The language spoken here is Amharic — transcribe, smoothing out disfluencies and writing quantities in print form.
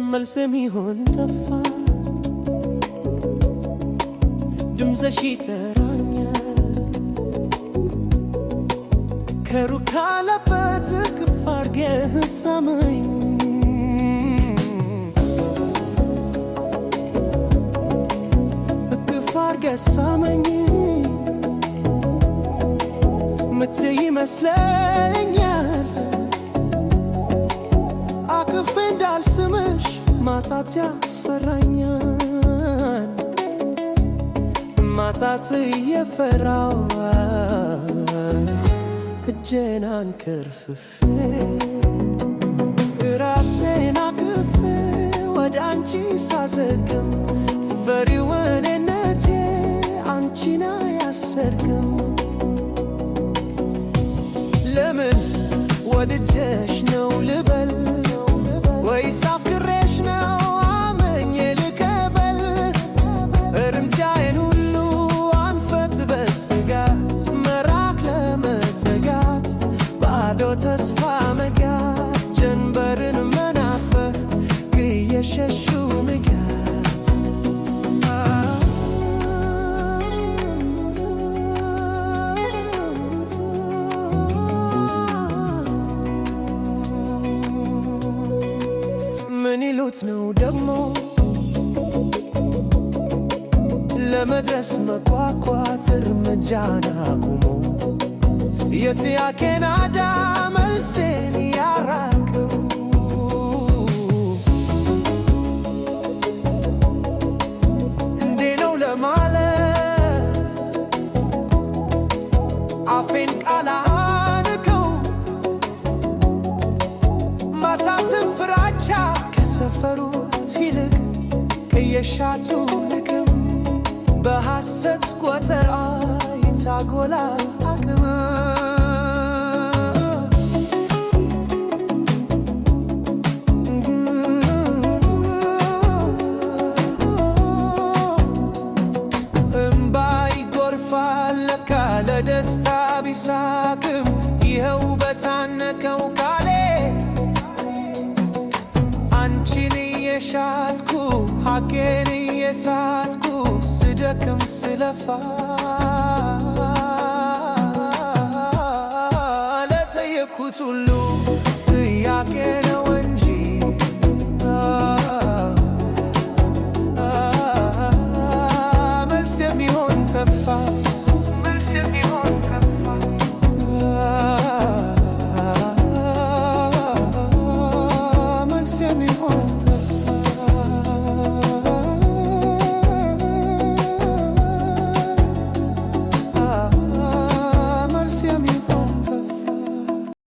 መልስ የሚሆን ጠፋ። ድምፅሽ ይጠራኛል ከሩቅ ካለበት፣ እቅፍ አድርገህ ሳመኝ፣ እቅፍ አድርገህ ሳመኝ ምትይ ይመስለኛል። አቅፌ እንዳልስምሽ ማጣት ያስፈራኛል። ማጣት እየፈራው እጄን አንከርፍፌ ራሴን አቅፌ ወደ አንቺ ሳዘግም ፈሪው እኔነቴ አንቺን አያሰርግም። ለምን ወድጀሽ ነው ልበል ወይስ አፍቅሬሽ ነው አምኜ ልቀበል? እርምጃዬን ሁሉ አንፈት በስጋት፣ መራቅ ለመጠጋት፣ ባዶ ተስፋ መጋት፣ ጀንበርን መናፈቅ፣ እየሸሹ ንጋት። ምን ይሉት ነው ደግሞ ለመድረስ መጓጓት፣ እርምጃን አቁሞ የጥያቄን ናዳ መልሴን ያራቀው? እንዴ ነው ለማለት አፌን ቃል አንቀው፣ ማጣትን ፍራቻ ከሰፈሩት ይልቅ ከየሻቱ ልቅም፣ በሐሰት ቆጠራ ይታጎላል አቅም። እምባ ይጎርፋል ለካ ለደስታ ቢሳቅም፣ ይኸው በታነከው ቃሌ አንቺን እየሻትኩ ሐቄን እየሳትኩ ስደክም ስለፋ፣ ለጠየኩት ሁሉ ጥያቄ ነው እንጂ መልስ የሚሆን ጠፋ። መልስ የሚሆን ጠፋ። መልስ የሚሆን